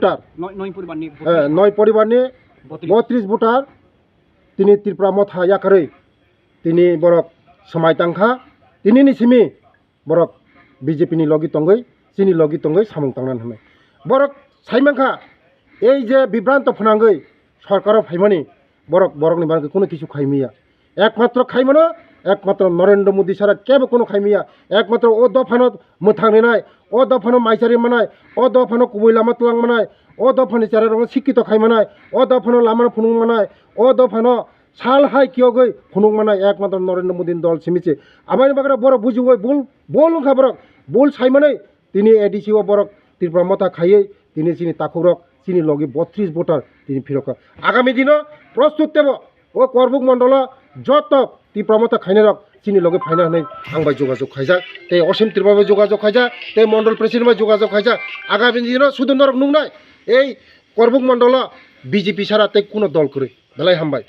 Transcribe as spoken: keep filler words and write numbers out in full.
voter, noi, noi poribar ni, eh, noi poribar ni botris, botris voter tini Tripura Motha yakarwi tini borok swmai tangkha. Tini ni simi borok B J P ni logi tongwi, chini logi tongwi samung tangnani hwnwi. Borok sai mankha, ei je bibranto phwnangwi sorkaro phaimani, borok, borokni bagwi kuno kisu khaimiya. Ekmatro khaimano, ekmatro Narendra Modi sara kebo kuno khaimiya. Ekmatro o dophano mwthang rinai, o dophano maisari manai, o dophano kubui lama twlang manai, o dophani cherairokno sikkito khai manai, o dophano lamano phunuk manai, o dophano sal hai kiyogwi phunuk manai ekmatro Narendra Modi ni dol simi se. Aboni bagwi borok bujiwi bul, bul wngkha borok, bul sai manwi tini A D C o borok Tripura Motha khaiwi tini chini takhukrok chini logi botris voter tini phirokha. Agami dino prostut tebo o Korbuk mondolo joto Tripura Motha khainairok chini logi phaina hwnwi ang bai jogajog khaijak, tei Osim Tripura bai jogajog khaijak, tei mondol president bai jogajog khaijak. Agami dino sudu norok nuknai ei Korbuk mondolo B J P sara tei kuno dol kwrwi. Belai hambai.